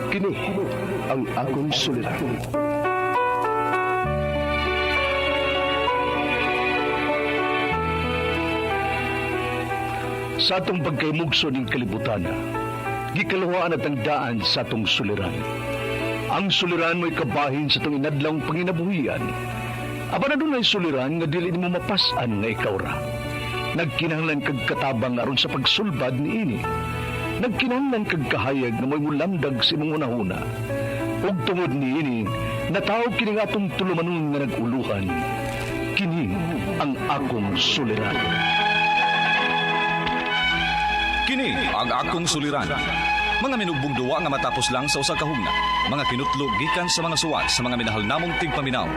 Kini ang akong suliran. Sa atong pagkaymugso ning kalibutan, gikaluhaan at ang daan sa atong suliran. Ang suliran mo'y kabahin sa itong inadlawng panginabuhian. Apan adunay suliran nga dili nimo mapas-an nga ikaw ra. Nagkinahanglan kag katabang aron sa pagsulbad niini. Nagkinahanglan kag kahayag nga mo'y mulamdag sa imong hunahuna. Ug tungod niini, nataw kini nga atong tulumanon nga nag-uluhan. Kini ang akong suliran. Kini ang akong suliran. Mga minugbong duwa nga matapos lang sa usa ka hugna. Mga kinutlo gikan sa mga suwat sa mga minahal namong tigpaminaw.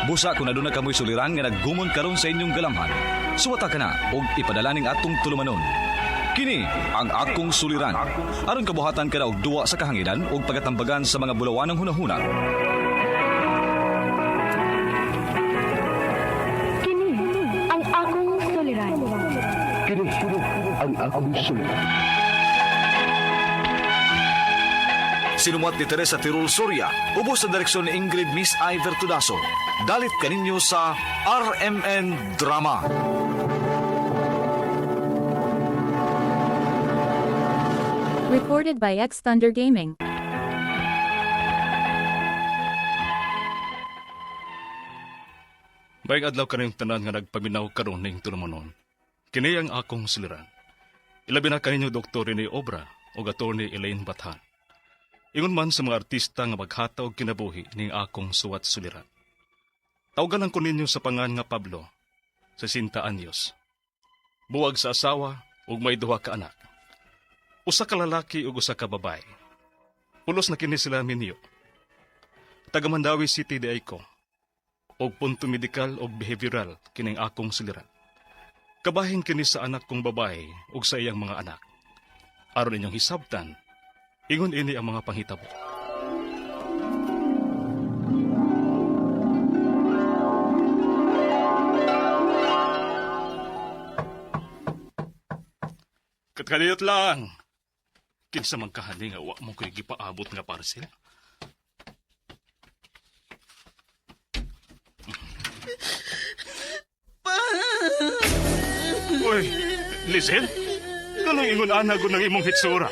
Busa kung aduna kamoy suliran nga naggumon karon sa inyong galamhan. Suwata ka na og ipadala ning atong tulumanon. Kini ang akong suliran. Aron kabuhatan ka na og duwa sa kahanginan og pagatambagan sa mga bulawanang hunahuna. Kini ang akong suliran. Kini ang akong suliran. Sinumat ni Teresa Tirul Soria, ubos sa direksyon ni Ingrid Miss Iver Tudaso. Dalit kaninyo sa RMN Drama. Recorded by X Thunder Gaming. Baig adlaw kaniyong tanan nga nagpaminaw karon ning tulumanon. Kini ang akong suliran. Ilabi na kaninyo Dr. Rene Obra o Attorney Elaine Bathan. Ingon man sa mga artista nga maghata og kinabuhi ning akong suwat suliran. Tawgan lang ko ninyo sa pangan nga Pablo, sa 60 anyos. Buwag sa asawa ug may duha ka anak. Usa ka lalaki ug usa ka babae. Pulos na kini sila minyo. Taga Mandawi City di ay ko og punto medikal og behavioral kining akong suliran. Kabahin kini sa anak kong babae ug sa iyang mga anak. Aron inyong hisabtan, ingon ini ang mga panghitabo. Katkaniyot lang. Kinsa man kahani nga wa mo ko'y gipaabot nga parcel. Uy, Lizel? Ganong ingon ana gud ng imong hitsura?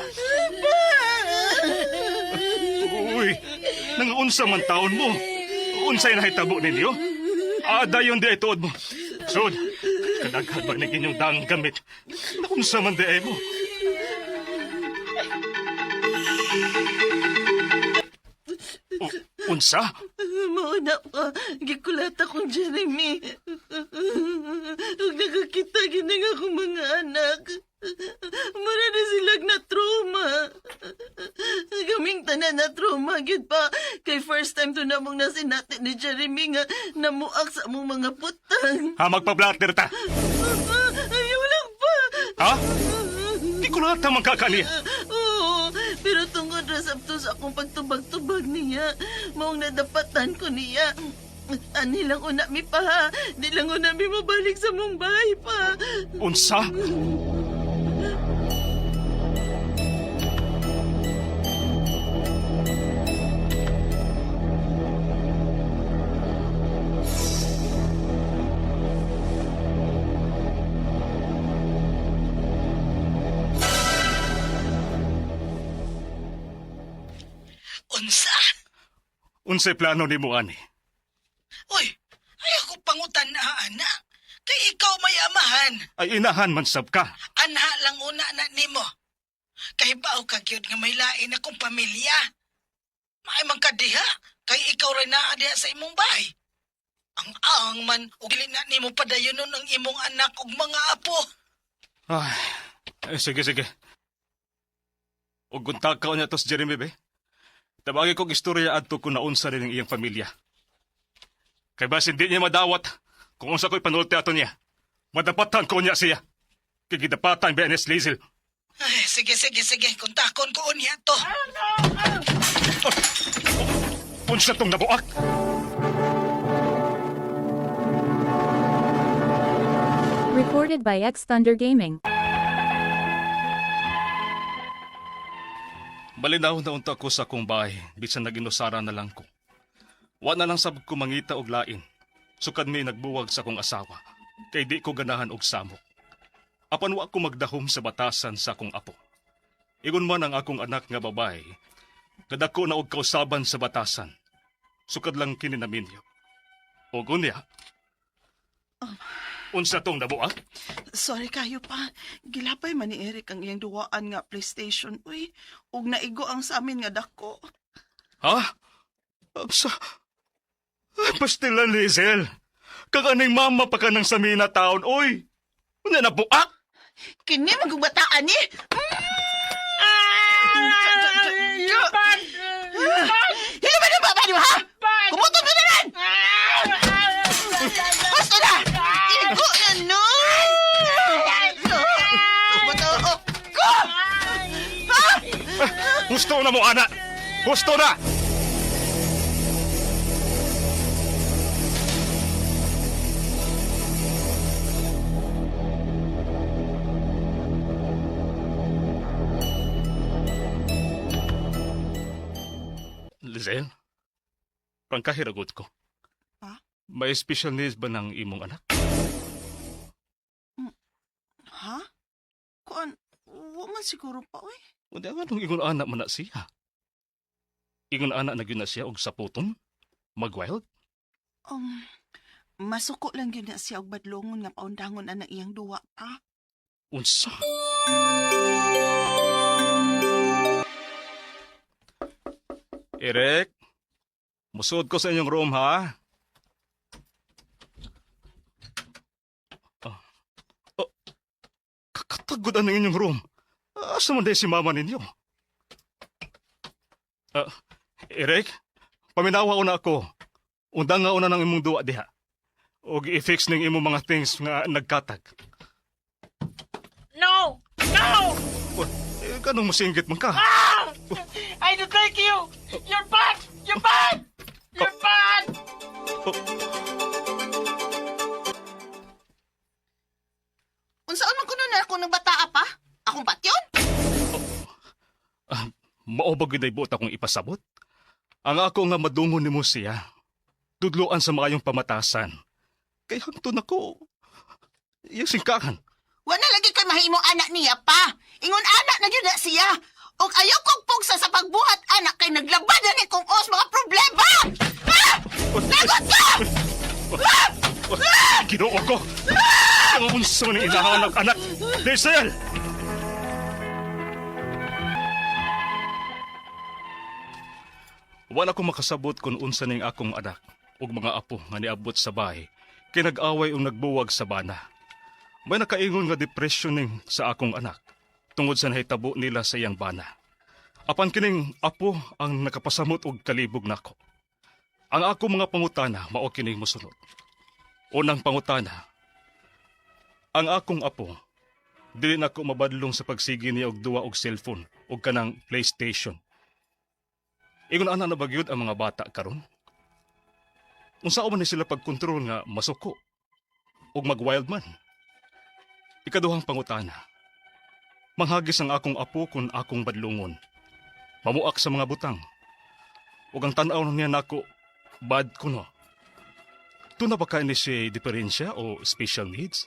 Uy, nangaunsa man taon mo? Unsay nahitabo ninyo? Ah, dayon di ay tuod mo. Sud, kadaghan ba ning inyong daang gamit? Naunsa man di ay mo? Unsa? Mauna pa, gikulat akong Jeremy. Huwag nakakita gining akong mga anak. Mara na silag na trauma. Kaming tanan na trauma, gyud pa. Kay first time to namong nasinati ni Jeremy nga namuak sa among mga putang. Ha, magpa-blatter ta. Ayaw lang pa. Ha? Di ko lahat man kakaniya. Oo, pero tungod ra sabto sa akong pagtubag-tubag niya, maong nadapatan ko niya. Ani lang una mi pa ha. Di lang una mi mabalik sa mong bahay pa. Unsa? Unsa? Unsay plano nimo ani? Uy, ay ako pangutan na ana. Kay ikaw may amahan. Ay inahan man sab ka. Anha lang una na nimo. Kay bao ka gyud nga may lain akong pamilya. Maay man ka diha, kay ikaw rin naa diha sa imong bahay. Ang ang man ug dili na nimo padayonon ang imong anak ug mga apo. Ay, eh, sige, sige. Og kung takaw niya to si Jeremy, be. Tabagi kong istorya adto kung naunsa rin ang iyang pamilya. Kay basin di niya madawat kung unsa ko'y panulti ato niya. Madapatan ko niya siya. Kay gidapatan BNS Lizel. Ay, sige, sige, sige. Kontakon ko unya to. Unsa tong nabuak? Recorded by X Thunder Gaming. Malinaw na unta ko sa akong bahay, bisan naginusara na lang ko. Wa na lang sab ko mangita og lain. Sukad mi nagbuwag sa akong asawa, kay di ko ganahan og samok. Apan wa ko magdahom sa batasan sa akong apo. Ingon man ang akong anak nga babae, kadako na og kausaban sa batasan. Sukad lang kini naminyo. Og unya, unsa tong nabuak? Sorry kayo pa. Gilapay man ni Eric ang iyang duwaan nga PlayStation. Uy, ug naigo ang sa amin nga dako. Ha? Sa... Ay, Pastilan, Lizel. Kakaning mama pa ka ng samina taon, oy. Una na buak? Kini magubataan ni. Hilo ba ng baba niyo, ha? Kumutot mo na lang! Basta na! Igo na, no! Kumutoo ko! Ha? Gusto na mo, ana! Gusto na! Lizel, pangkahiragot ko. Ha? May special needs ba ng imong anak? Ha? Kuan, wa man siguro pa, uy. Hindi nga nung ingon anak man na siya. Ingon anak na gyud na siya og saputon? Magwild? Um, masuko lang yun na siya og badlongon nga paundangon ana iyang duwa pa. Unsa? Eric, musuod ko sa inyong room ha. Oh. Oh. Kakatagod ang inyong room. Asa man day si mama ninyo? Ah, Eric, paminawa una ako. Undang nga una ng imong duwa diha. Og i-fix ning imong mga things nga nagkatag. No! No! Oh, eh, kanong musinggit man ka? I don't like you! You're bad! You're bad! You're bad! Unsaon man kuno na ako ng bataa pa? Akong patyon? Mao ba gyud ay buot akong ipasabot? Ang ako nga madungon nimo siya. Tudloan sa maayong pamatasan. Kay hangtod nako. Iyang singkahan. Wa na lagi ko'y mahimo anak niya pa. Ingon anak na gyud na siya. Og ayaw kong pugsa sa pagbuhat anak kay naglaban na ni kong os mga problema. Ah! Lagot ka! Ginoo ko. Ang unsa man ang inahanap anak. Diesel! Wala ko makasabot kung unsa ning akong anak ug mga apo nga niabot sa bahay kay nag-away og nagbuwag sa bana. May nakaingon nga depression ning sa akong anak tungod sa nahitabo nila sa iyang bana. Apan kining apo ang nakapasamot og kalibog nako. Ang ako mga pangutana mao kining mosunod. Unang pangutana, ang akong apo, dili na ako mabadlong sa pagsigi niya og duwa og cellphone og kanang PlayStation. Ingon ana na bagyod ang mga bata karon? Unsa man ni sila pagkontrol nga masuko og mag-wild man? Ikaduhang pangutana, manghagis ang akong apo kun akong badlungon. Mamuak sa mga butang. Ug ang tan-aw niya nako bad kuno. Tuna ba ka ni siya diferensya o special needs?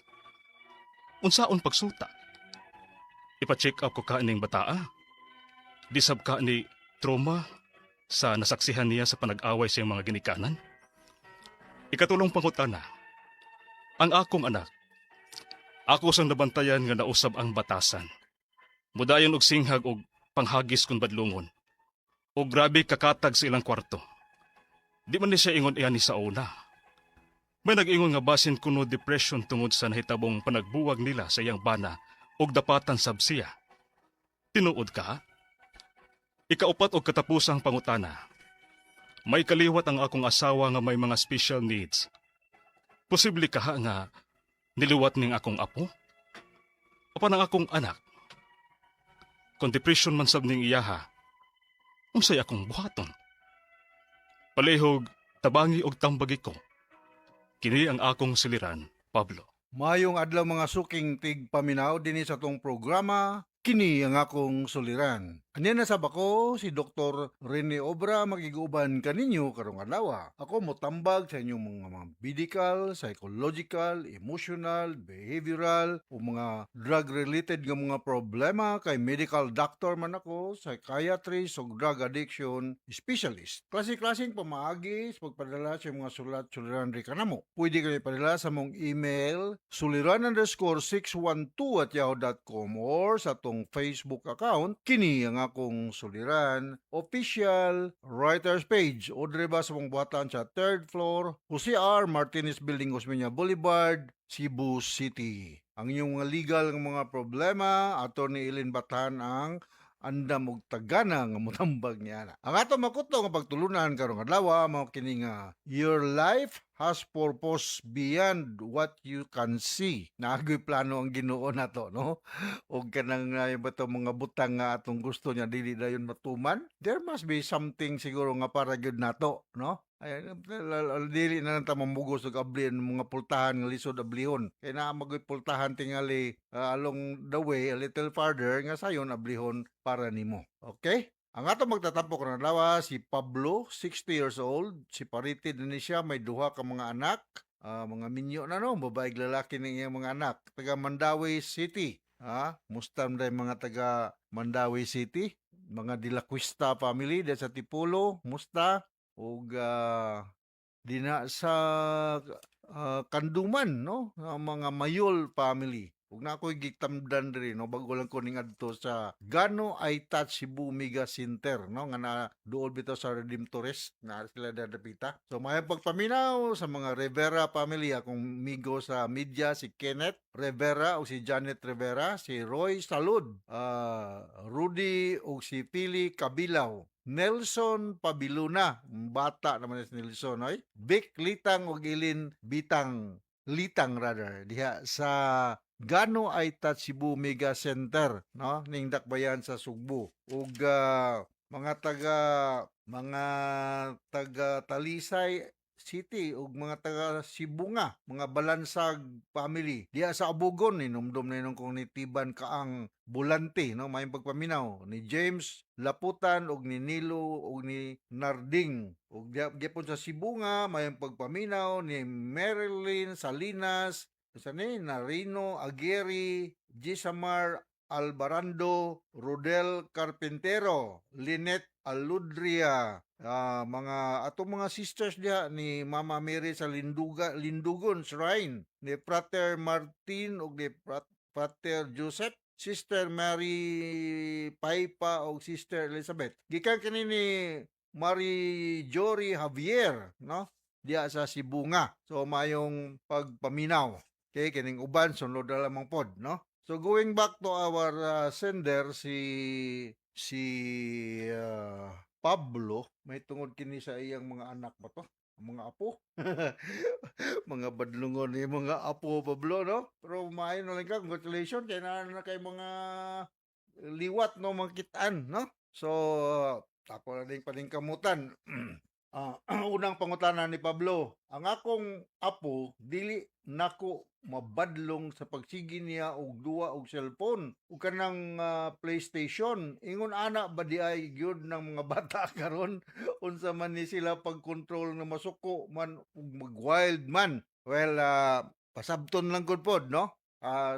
Unsaon pagsuta? Ipa-check up ko ka ning bataa. Disab ka ni trauma sa nasaksihan niya sa panag-away sa iyang mga ginikanan. Ikatulong pangutana, ang akong anak, ako sang nabantayan nga nausab ang batasan. Mudayon og singhag og panghagis kun badlungon. Og grabe kakatag sa ilang kwarto. Di man ni siya ingon iyan ni sa una. May nag-ingon nga basin kuno depression tungod sa nahitabong panagbuwag nila sa iyang bana ug dapatan sab siya. Tinuod ka? Ikaupat og katapusang pangutana. May kaliwat ang akong asawa nga may mga special needs. Posible kaha nga niliwat ning akong apo? Apan ang akong anak? Kung depression man sab ning iyaha, unsay akong buhaton? Palihog, tabangi og tambagi ko. Kini ang akong suliran, Pablo. Mayong adlaw mga suking tig paminaw dinhi sa tong programa. Kini ang akong suliran. Anya na sab ako, si Dr. Rene Obra, makiguban kaninyo karong adlaw. Ako motambag sa inyong mga medical, psychological, emotional, behavioral o mga drug-related nga mga problema kay medical doctor man ako, psychiatrist o drug addiction specialist. Klase-klaseng pamaagi sa pagpadala sa mga sulat suliran ri kanamo. Pwede kayo ipadala sa mong email suliran_612@yahoo.com or sa atong Facebook account, kini ang akong suliran official writers page, o diri ba sa mong buhatan sa third floor, Jose R. Martinez Building, Osmeña Boulevard, Cebu City. Ang inyong mga legal nga mga problema, Attorney Ilin Batan ang andam og tagana nga motambag niya na. Ang ato makuto nga pagtulunan karong adlaw mao kini nga "Your life has purpose beyond what you can see." Naa gyoy plano ang Ginoo nato, no? Og kanang ba to mga butang nga atong gusto niya dili dayon matuman. There must be something siguro nga para gyud nato, no? Ay, dili na lang ta mamugos og abli ang mga pultahan nga lisod ablihon. Kay naa man goy pultahan tingali along the way, a little farther nga sayon ablihon para nimo. Okay? Ang ato magtatampo karon adlaw si Pablo, 60 years old, separated na ni siya, may duha ka mga anak, mga minyo na, no, babae ug lalaki ning iyang mga anak, taga Mandaue City. Ha? Musta man mga taga Mandaue City, mga De La Cuesta family diya sa Tipulo, musta? Ug dina sa Kanduman, no, ang mga Mayol family. Ug na ako'y gitamdan diri, no, bago lang ko ning adto sa Gano I Touch Cebu Mega Center, no, nga na duol bitaw sa Redemptorist na sila dadapita. So may pagpaminaw sa mga Rivera family, akong migo sa media si Kenneth Rivera o si Janet Rivera, si Roy Salud, Rudy o si Pili Kabilaw, Nelson Pabiluna, bata naman si Nelson, oy. Vic Litang ug Ilin Bitang, Litang rather, diha sa Gano ay Touch Cebu Mega Center, no, ning dakbayan sa Sugbo. Ug mga taga Talisay City ug mga taga Sibonga, mga Balansag family. Diha sa Abugon, hinumdum na kong nitiban ka ang Bulante, no, may pagpaminaw ni James Laputan ug ni Nilo ug ni Narding. Ug diha gyapon sa Sibonga, may pagpaminaw ni Marilyn Salinas, sa ni Narino Aguirre, Gisamar Albarando, Rodel Carpintero, Lynette Aludria, mga atong mga sisters diha ni Mama Mary sa Linduga, Lindugon Shrine, ni Frater Martin ug ni Frater Joseph, Sister Mary Paipa ug Sister Elizabeth. Gikan kini ni Mary Jory Javier, no? Diha sa Sibonga. So mayong pagpaminaw. Okay, kining uban sunod na lamang pod, no? So going back to our sender si si Pablo, may tungod kini sa iyang mga anak ba to? Mga apo. Mga badlungon ni mga apo, Pablo, no? Pero maayo na lang ka, congratulations kay naa na kay mga liwat, no, mga kitaan, no? So ako na din paningkamutan. Unang pangutana ni Pablo, ang akong apo dili nako mabadlong sa pagsige niya og duwa og cellphone ug kanang PlayStation. Ingon ana ba di ay gyud ng mga bata karon? Unsa man ni sila pagkontrol nga masuko man ug mag-wild man? Well, pasabton lang gud pod, no?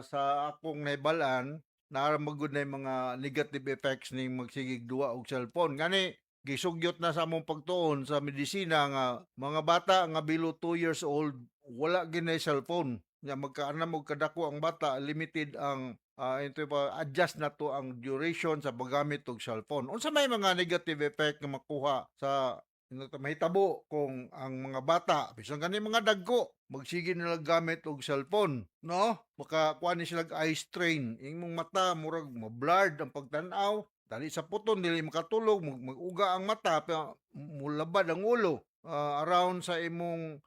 Sa akong nahibal-an, naa man gud na mga negative effects ning magsigig duwa og cellphone. Gani gisugyot na sa among pagtuon sa medisina nga mga bata nga below 2 years old wala ginay cellphone. Nya magkaanam og kadako ang bata, limited ang ito pa, adjust na to ang duration sa paggamit og cellphone. Unsa may mga negative effect nga makuha sa mahitabo kung ang mga bata, bisan gani mga dagko, magsige nila gamit og cellphone, no? Makakuha ni sila eye strain, imong mata murag mablurred ang pagtan-aw, dali sa puton dili makatulog, mag-uga ang mata, pero mulabad ang ulo around sa imong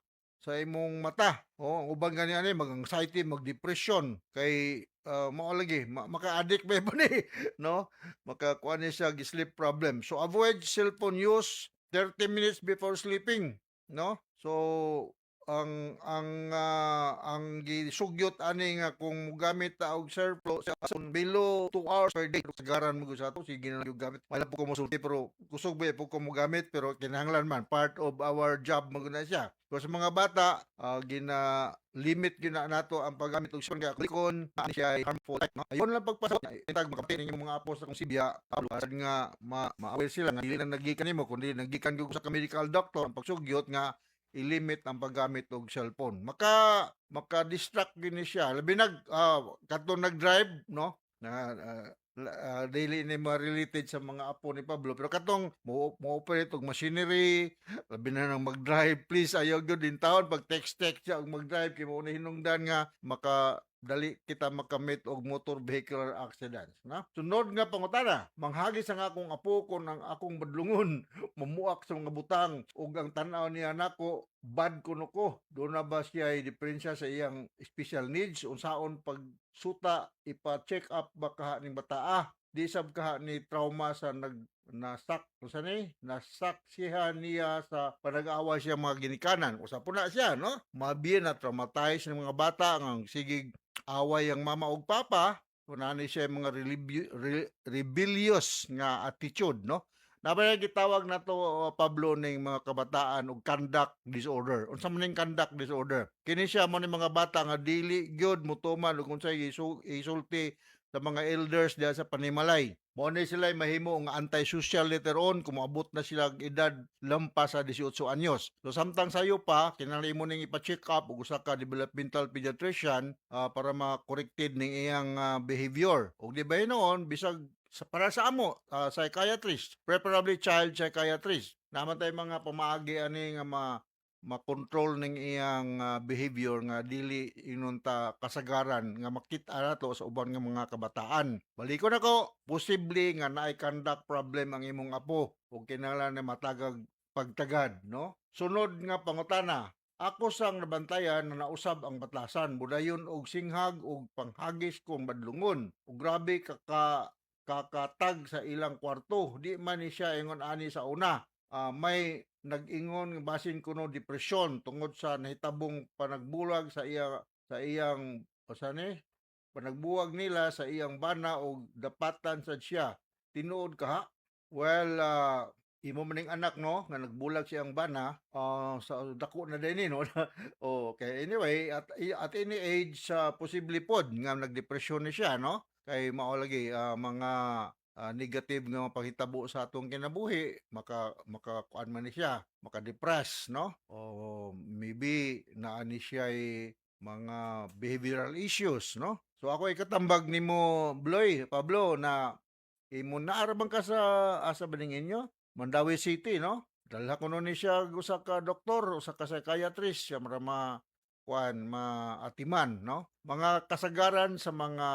mata. Oh, ang uban gani ani mag-anxiety, mag-depression kay mao lagi maka-addict ba ni, no? Makakuha ni siya sleep problem. So avoid cellphone use 30 minutes before sleeping, no? So Ang gisugyot ani nga kung mogamit ta og cellphone sa below 2 hours per day, sagaran mo gyud sa ato, sige na lang yung gamit. Wala po ko mosulti, pero kusog ba po ko mogamit, pero kinahanglan man, part of our job mo na siya. Pero sa mga bata, gina limit gyud na nato ang paggamit og cellphone kay kon ani siya ay harmful, no? Ayon lang pagpasok tag makapit ning mga apo sa kung sibya, Pablo, asad nga ma-aware sila nga dili na nagikan nimo kundi nagikan gyud sa ka medical doctor ang pagsugyot nga i-limit ang paggamit og cellphone. Maka distract gyud ni siya. Labi nag kadtong nag-drive, no? Na dili ni ma-related sa mga apo ni Pablo, pero katong mo operate og machinery, labi na nang mag-drive, please ayaw gyud din taon pag text text siya og mag-drive kay mao na hinungdan nga maka dali kita makamit og motor vehicular accidents, no? Sunod nga pangutana: manghagis ang akong apo kon ang akong badlungon mamuak sa mga butang ug ang tan-aw niya nako bad kuno ko. Duna ba siya ay diferensya sa iyang special needs? Unsaon pagsuta? Ipa-check up ba kaha ning bataa? Di sab kaha ni trauma sa nag nasak unsa ni nasaksihan niya sa panag-away siya mga ginikanan. Usa po na siya, no? Mabiya na traumatize ng mga bata nga sige away ang mama ug papa, kunani siya mga rebellious nga attitude, no? Nabay gitawag nato, Pablo, ning mga kabataan og conduct disorder. Unsa man ning conduct disorder? Kini siya mo ni mga bata nga dili gyud motuman og unsay isulti sa mga elders diha sa panimalay. Mao ni sila mahimo nga antisocial later on kung moabot na sila og edad lampas sa 18 anyos. So samtang sayo pa, kinahanglan mo ning ipa-check up og usa ka developmental pediatrician para ma-corrected ning iyang behavior. Ug di ba noon bisag sa para sa amo, psychiatrist, preferably child psychiatrist. Naman tay mga pamaagi ani nga ma makontrol ning iyang behavior nga dili ingon ta kasagaran nga makita nato sa uban nga mga kabataan. Balikon ako, posible nga naay conduct problem ang imong apo ug kinahanglan na matagag pagtagad, no? Sunod nga pangutana: ako sang nabantayan na nausab ang batlasan, budayon og singhag og panghagis kong badlungon. Ug grabe kaka kakatag sa ilang kwarto. Di man ni siya ingon ani sa una. May nag-ingon nga basin kuno depresyon tungod sa nahitabong panagbulag sa iya sa iyang o sa ni panagbuwag nila sa iyang bana og dapatan sad siya. Tinuod kaha? Well, imo maning anak, no, nga nagbulag siyang bana, sa dako na din ni, no? Okay, anyway, at any age sa posible pod nga nagdepresyon ni siya, no? Kay mao lagi mga negative nga mga panghitabo sa atong kinabuhi, maka maka kuan man ni siya, maka-depress, no? O maybe naa ni siya mga behavioral issues, no? So ako ikatambag nimo, Bloy, Pablo, na imo naa ra bang ka sa asa ba ning inyo? Mandaue City, no? Dalha kuno ni siya og usa ka doktor, usa ka psychiatrist, siya mara ma kuan maatiman, no? Mga kasagaran sa mga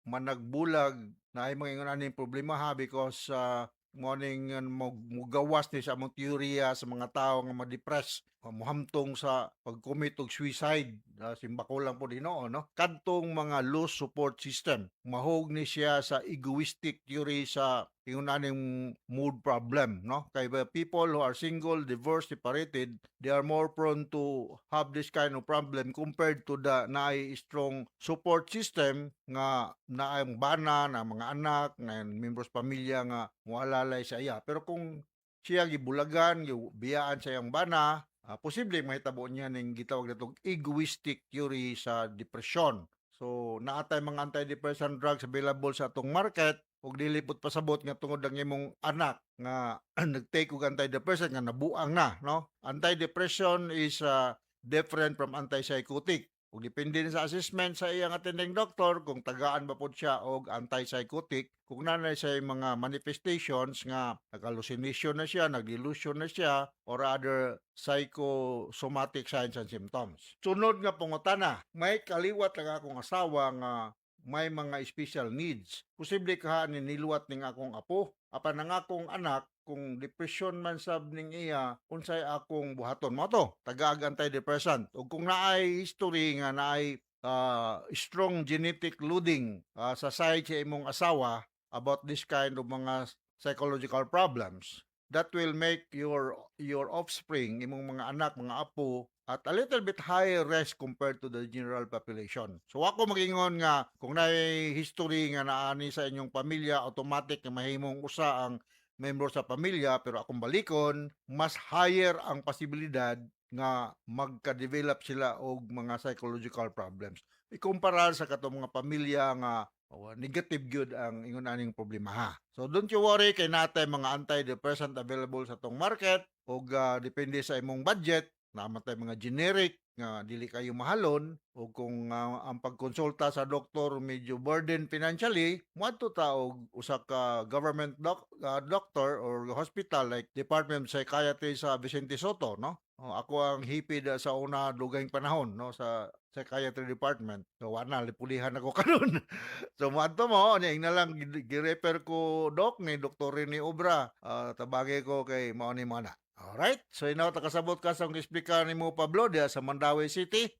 managbulag na ay mga ingon aning problema ha, because mo ning mugawas ni sa among teorya sa mga tao nga ma-depress, muhamtong sa pag-commit og suicide, simbako lang po Ginoo, no? Kadtong mga low support system, mahog ni siya sa egoistic theory sa ingon aning mood problem, no? Kay the people who are single, divorced, separated, they are more prone to have this kind of problem compared to the naay strong support system nga naay bana na mga anak na membros pamilya nga moalalay sa iya. Pero kung siya gibulagan, gibiyaan sa iyang bana, posible mahitabo niya ning gitawag natong egoistic theory sa depression. So naa tay mga antidepressant drugs available sa atong market ug dili pud pasabot nga tungod ang imong anak nga nag-take og antidepressant nga nabuang na, no? Antidepression is different from antipsychotic. Ug depende na sa assessment sa iyang attending doctor kung tagaan ba pod siya og antipsychotic kung naa siya mga manifestations nga nag-hallucination na siya, nag-delusion na siya, or other psychosomatic signs and symptoms. Sunod nga pangutana: may kaliwat lang akong asawa nga may mga special needs. Posible kaha ni niluwat ning akong apo? Apan ang akong anak kung depression man sab ning iya, unsay akong buhaton? Mo to, tagaag antidepressant. Ug kung naay history nga naay strong genetic loading sa side sa imong asawa about this kind of mga psychological problems, that will make your offspring, imong mga anak, mga apo, at a little bit higher risk compared to the general population. So ako magingon nga kung naay history nga naani sa inyong pamilya, automatic nga mahimong usa ang membro sa pamilya, pero akong balikon, mas higher ang posibilidad nga magka-develop sila og mga psychological problems ikumpara sa katong mga pamilya nga, oh, negative gyud ang ingon aning problema ha. So don't you worry kay naa tay mga antidepressant available sa atong market ug depende sa imong budget, naa man tay mga generic nga dili kayo mahalon, o kung ang pagkonsulta sa doktor medyo burden financially, moadto ta og usa ka government doctor or hospital like Department of Psychiatry sa Vicente Sotto, no? Oh, ako ang hepe sa una dugayng panahon, no, sa psychiatry department. So wa na, lipulihan ako karon. So moadto mo, nya ingna lang gi-refer ko, doc, ni Dr. Rene Obra. Tabagi ko kay mao ni mo na. Alright? So inaw ta kasabot ka sa akong eksplika nimo, Pablo, diha sa Mandaue City.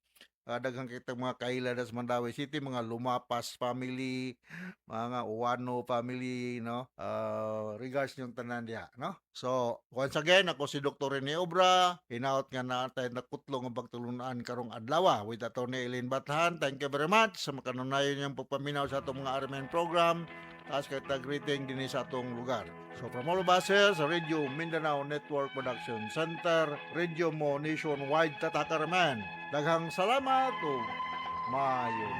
Daghan kitang mga kaila sa Mandaue City, mga Lumapas family, mga Uwano family, no? Regards yung tanan diha, no? So, once again, ako si Dr. Rene Obra. Hinaot nga naa tay nakutlo nga pagtulunan karong adlaw with Atty. Elaine Bathan. Thank you very much sa makanunayon niyang pagpaminaw sa atong mga RMN program. Taas kay tag greeting dinhi sa atong lugar. So from all of us here sa Radio Mindanao Network Production Center, Radio Mo Nationwide Tatakaraman. Daghang salamat ug maayong